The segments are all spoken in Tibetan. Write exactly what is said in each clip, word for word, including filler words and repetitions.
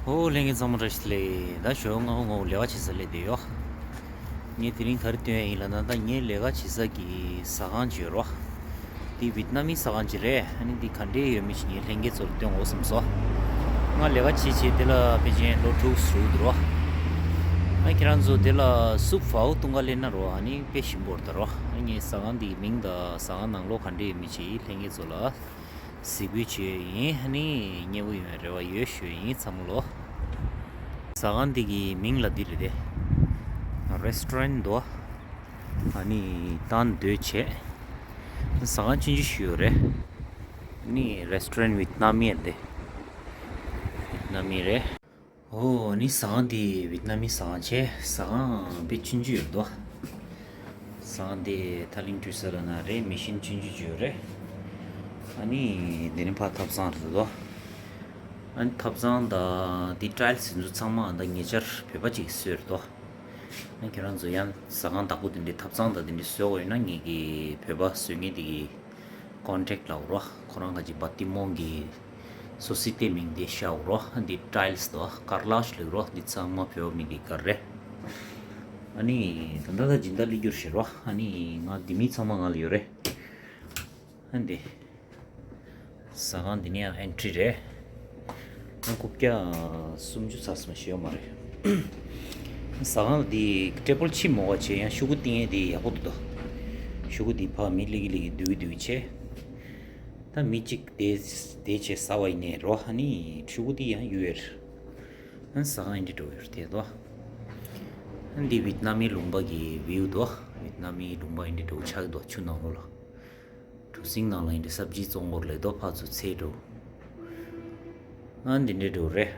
ཧོ། ལྷན་རྒྱས་ཚང་མ་བཀྲ་ཤིས་བདེ་ལེགས། ད་ཞོགས་སྔ་པོ་ངོ་ལས་ཀ་བྱེད་ས་སླེབས་བསྡད་ཡོད། ངས་དེ་རིང་ག་རེ་སྟོན་ཡ་ཡིན་ལབ་ན། ད་ངའི་ལས་ཀ་བྱེད་ས་གི་ཟ་ཁང་ཅིག་ཡོད་རེད་བ། དེ་ཝེད་ན་མི་ཟ་ཁང་ཅིག་རེད། ཨ་ནི་འདི་ག་འདྲས་ཡོད་མེད་ཅིག་ངས་ལྷན་རྒྱས་ཚོར་སྟོན་དགོས་བསམ་སོང་། ང་ལས་ཀ་བྱེད་བྱེད་དེ་ལ་ཕལ་ཆེར་ལོ་དྲུག་ཙམ་འགྲོ་གི་འདུག་རེད་བ། ཨ་ཁྱེད་རང་ཚོ་དེ་ལ་སུབ་ཕའོ་བཏུང་ག་སླེབས་ན་རེད་བ། ཨ་ནི་དཔེ་ཞིམ་པོ་རེད་ད་རེད་བ། ཨ་ངས་ཟ་ཁང་འདིའི་མིང་དང་ཟ་ཁང་ནང་ལོགས་ག་འདྲས་ཡོད་མེད་ཅིག་ལྷན་རྒྱས་ཚོ་ལ་གཟིགས་འབུལ་བྱེད་ཡ་ཡིན། ཨ་ནི་མཉེས་པོ་ཡོང་བའི་རེ་བ་ཡོད་ཞུ་ཡ་ཡིན་ཚང་མ་ལོ། ཟ་ཁང་འདི་གི་མིང་ལ་འདི་རེད་དེ། རེ་སི་ཊོ་རན་འདུག་ཨ་ནི་ཏན་ཏན་བྱས། ཟ་ཁང་ཆུང་ཆུང་ཞིག་ཡོད་རེད། ཨ་ནི་རེ་སི་ཊོ་རན་ཝེད་ན་མི་རེད་དེ། ཝེད་ན་མི་རེད། ཨོ་ནི་ཟ་ཁང་འདི་ཝེད་ན་མི་ཟ་ཁང་བྱས། ཟ་ཁང་དཔེ་ཆུང་ཆུང་ཡོད་དོ། ཟ་ཁང་འདི་ཐ་ལིང་འདྲུད་ས་ལབ་ན་རེད། མེ་ཤིན་ཆུང་ཆུང་ཅིག་ཡོད་རེད། ཨ་ནི་འདི་ནི་ཕར་ཐབ་ཚང་རེད་དོ། ཨ་ནི་ཐབ་ཚང་དང་འདི་ཊའིལ་སི་འདི་ཚོ་ཚང་མ་ད་ཉེ་ཆར་བོད་པ་ཅིག་གིས་བཟོས་རེད་དོ། ཨ་ཁྱེད་རང་ཚོ་ཡང་ཟ་ཁང་བདག་པོ་དེ་འདྲའི་ཐབ་ཚང་དང་དེ་འདྲའི་བཟོ་དགོས་ཡོད་ན་ངེད་ཀྱི་བོད་པ་བཟོ་མཁན་དེ་གི་ཀོན་ཊེག་ལབ་རོགས། ཁོ་རང་ག་ཅིག་བ་ཏི་མོང་གི་སོ་སི་ཏེ་མིང་དེ་ཤའོ་རོ། འདི་ཊའིལ་སི་དང་ཀར་ལཱཇ་ལབ་རོ། འདི་ཚང་མ་བོད་པ་མི་འདི་གར་རེད། ཨ་ནི་ད་ལྟ་ད་སྦྱིན་བདག་སླེབས་རྒྱུ་རེད་རོ། ཨ་ནི་ང་འདི་མི་ཚང་མ་ང་ལ་ཡོད་རེད། ཨ་འདི་ཟ་ཁང་འདི་ནས་ཡང་ཨེན་ཊི་རི་རེད། ཨ་རྐུབ་བཀྱག་སུམ་ཅུ་ཙམ་ཞིག་ཡོད་མ་རེད། ཟ་ཁང་འདི་ཊེ་བལ་ཕྱི་མོ་བ་བྱས། ཡང་ཤོག་གུ་བཏིང་ཡས་འདི་ཡག་པོ་འདུག་དོ། ཤོག་གུ་འདི་ཕར་མི་སླེབས་ཀྱི་སླེབས་ཀྱི་སྡུག་གི་སྡུག་གི་བྱས། ད་མི་གཅིག་དེ་དེ་བྱས་ཟ་བ་ཡིན་ནའི་རོ། ཨ་ནི་ཕྲུ་གུ་དེ་ཡང་གཡུག་ཡོད་རེད། ཨ་ཟ་ཁང་ཨེ་འདྲ་འགྲོ་ཡོད་རེད་དེ་དོ། ཨ་འདི་ཝེད་ན་མི་ལུང་པ་གི་བིའུ་དོ། ཝེད་ན་མི་ལུང་པ་ཨེ་འདྲ་འགྲོ་ཆགས་འདུག་ཆུ་ནང་ལོགས་ལ། གྲུ་གཟིངས་ནང་ལ་ཨེ་འདྲ་སབ་ཇི་བཙོང་གོ་ལེ་དོ། ཕར་ཚུར་འཚོལ་འགྲོ། ཨ་འདི་འདྲ་འགྲོ་རེད།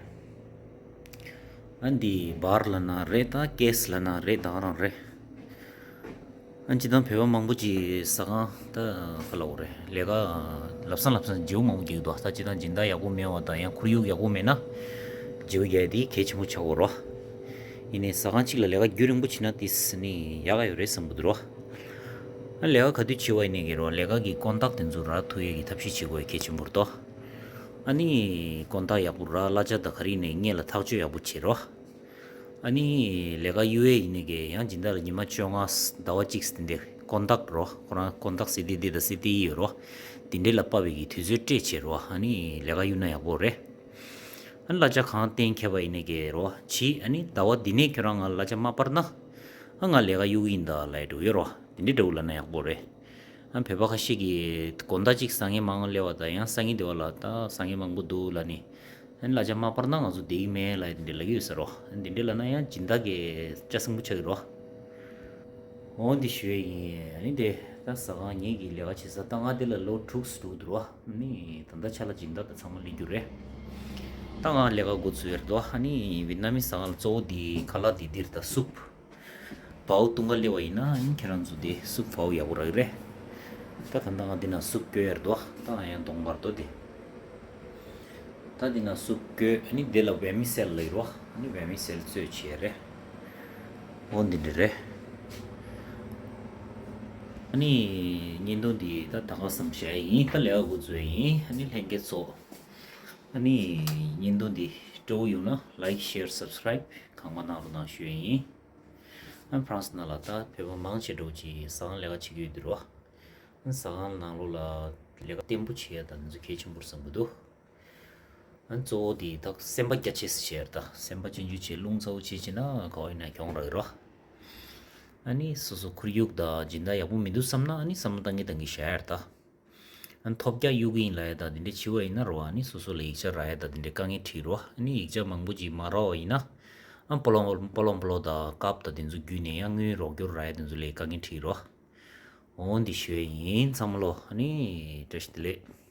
ཨ་འདི་བར་ལབ་ན་རེད། ད་ཀེ་སི་ལབ་ན་རེད། ད་ག་རང་རེད། ཨ་སྤྱིར་བཏང་བོད་པ་མང་པོ་ཅིག་ཟ་ཁང་ད་ག་ལབ་དགོས་རེད། ལས་ཀ་ལབ་སང་ལབ་སང་བརྗེ་པོ་མང་པོ་རྒྱག་གི་འདུག་ད་སྤྱིར་བཏང་སྦྱིན་བདག་ཡག་པོ་མེད་པ་དང་ཡང་ཁོར་ཡུག་ཡག་པོ་མེད་ན་བརྗེ་པོ་རྒྱག་ཡ་དེ་གལ་ཆེན་པོ་ཆགས་ཀྱི་ཡོད་རེད། ཡིན་ནའི་ཟ་ཁང་གཅིག་ལ་ལས་ཀ་རྒྱུན་རིང་པོ་བྱེད་ན་དེ་ནི་ཡག་ག་ཡོད་རེད་བསམ་གྱི་འདུག་རོ། ཨ་ལས་ཀ་ག་དུས་བྱེད་པ་ཡིན་ནའི་གི་རོ། ལས་ཀ་གི་དཀོན་རྟགས་དེ་ཚོ་རག་ཐུབ་ཡས་ཀྱི་ཐབས་ཤེས་བྱེད་དགོས་ཡ་གལ་ཆེན་པོ་རེད་དོ། ཨ་ནི་དཀོན་རྟགས་ཡག་པོ་རག་གླ་ཆ་དང་ག་རེ་ཡིན་ནའི་སྔོན་ལ་ཐག་གཅོད་ཡག་པོ་བྱེད་རོ། ཨ་ནི་ལས་ཀ་གཡུག་ཡས་ཡིན་ནའི་གི་ཡང་སྦྱིན་བདག་ལ་ཉི་མ་བཅོ་ལྔ་ཟླ་བ་གཅིག་དེ་འདྲའི་དཀོན་རྟགས་རོ། ཁོ་རང་དཀོན་རྟགས་ཟེར་དེ་འདི་དང་ཟེར་དེ་ཡོད་རོ། དེ་འདྲའི་ལ་དཔག་པའི་གི་དུས་ཚོད་སྤྲད་བྱེད་རོ། ཨ་ནི་ལས་ཀ་གཡུག་ན་ཡག་པོ་རེད། ཨ་ནི་གླ་ཆ་གང་གཏན་འཁེལ་བ་ཡིན་ནའི་གི་རོ། ཕྱིས་ཨ་ནི་ཟླ་བ་འདི་ནས་ཁྱོད་རང་ང་ལ་གླ་ཆ་མ་སྤར་ན། ཨ་ང་ལས་ཀ་གཡུག་གི་ཡིན་ད་ལབ་ཡ་འདྲ་བོ་ཡོད་རོ། དེ་འདྲའི་འདྲ་བོ་ལབ་ན་ཡག་པོ་རེད། ཨ་བོད་པ་ཁ་ཤས་ཀྱིས་དགོང་དག་ཅིག་ཟ་ངེ་མང་སླེབས་པ་དང་ཡང་སང་ཉིན་དེ་བ་ལ་ད་ཟ་ངེ་མང་པོ་འདུག་ལབ་ནི། ཨ་ནི་གླ་ཆ་མ་སྤར་ན་ང་ཚོ་བསྡད་ཀྱི་མེད་ལབ་ཡ་དེ་འདྲ་ལབ་ཀྱི་ཡོད་ས་རོ། ཨ་ནི་དེ་འདྲ་ལབ་ན་ཡང་སྦྱིན་བདག་གི་ལྕགས་སྲིན་པོ་ཆགས་ཀྱི་རོ། འོ་འདི་ཞུ་ཡས་ཡིན། ཨ་ནི་དེ་ད་ཟ་ཁང་ངེད་ཀྱི་ལས་ཀ་བྱེད་ས་ད་ང་དེ་ལ་ལོ་དྲུག་ཙམ་འགྲོ་གི་འདུག་རོ། ཨ་ནི་ད་ལྟ་ཆ་ལ་སྦྱིན་བདག་དང་ཚང་མ་སླེབས་རྒྱུ་རེད། ད་ང་ལས་ཀ་འགོ་ཚུགས་ཡས་རེད་དོ། ཨ་ནི་ཝེད་ན་མི་ཟ་ཁང་ལ་གཙོ་བོ་འདི་ཁ་ལག་འདི་འདིར་ད་སུབ་བའོ་བཏུང་ག་སླེབས་པ་ཡིན་ན་ཨ་ནི་ཁྱེད་རང་ཚོ་འདི་སུབ་བའོ་ཡག་པོ་རག་གི་རེད། ད་ད་ལྟ་ང་འདི་ན་སུབ་བསྐོལ་ཡས་རེད་དོ། ད་ང་ཡང་གདོང་པར་དོ་དེ། ད་འདི་ན་སུབ་བསྐོལ། ཨ་ནི་འདི་ལ་བེར་མི་སེལ་ལབ་ཀྱི་རེད་བ། ཨ་ནི་བེར་མི་སེལ་བཙོས་བྱས་རེད། འོ་འདི་འདྲ་རེད། ཨ་ནི་བརྙན་ཐུང་འདི་ད་ད་ག་ཙམ་བཞག་ཡིན། ད་ལས་ཀ་འགོ་འཛུགས་ཡིན། ཨ་ནི་ལྷན་རྒྱས་ཚོ། ཨ་ནི་བརྙན་ཐུང་འདི་སྤྲོ་པོ་ཡོང་ན་ལའིཀ་ཤེར་སབ་སི་ཀ་རའིབ་གང་མང་གནང་རོགས་གནང་ཞུ་ཡ་ཡིན། ཨ་ཕ་རན་སི་ནང་ལ་ད་བོད་པ་མང་ཆེ་འདྲ་བོ་ཅིག་ཟ་ཁང་ལས་ཀ་བྱེད་ཀྱི་ཡོད་དུས་རེད་བ། ཨ་ཟ་ཁང་ནང་ལོགས་ལ་ལས་ཀ་བརྟན་པོ་བྱེད་ཡ་ད་འདི་ཚོ་གལ་ཆེན་པོ་རེད་བསམ་གྱི་འདུག་ཨ་གཙོ་བོ་དེ་ད་སེམས་པ་རྒྱ་ཆེ་ས་བྱས་ར། ད་སེམས་པ་ཆུང་ཆུང་བྱས་རླུང་ཚ་བོ་བྱས་བྱས་ན་ག་བ་ཡིན་ན་གྱོང་རག་གི་ར། ཨ་ནི་སོ་སོ་ཁོར་ཡུག་དང་སྦྱིན་བདག་ཡག་པོ་མི་འདུག་བསམ་ན་ཨ་ནི་བསམ་བློ་བཏང་གིན་བཏང་གིན་བཞག་ཡ་ར་ད། ཨ་ནི་ཐོབ་རྒྱག་གཡུག་གི་ཡིན་ལབ་ཡ་ད་དེ་འདྲ་བྱེད་པ་ཡིན་ན་ར་བ། ཨ་ནི་སོ་སོ་ལ་ཡིག་ཆ་རག་ཡ་ད་དེ་འདྲ་དཀའ་ངལ་འཕྲད་ར་བ། ཨ་ནི་ཡིག་ཆ་མང་པོ་ཅིག་མ་རག་པ་ཡིན་ན་ཨ་པོ་ལོ་པོ་ལོ་པོ་ལོ་དང་ཀབ་དང་དེ་ཚོ་བརྒྱུད་ནས་ཡང་དངུལ་རོགས་སྐྱོར་རག་ཡ་དེ་ཚོ་ལ་དཀའ་ངལ་འཕྲད་ར་བ། འོ་འདི་ཞུ་ཡ་ཡིན་ཚང་མ་ལོ། ཨ་ནི་བཀྲ་ཤིས་བདེ་ལེགས།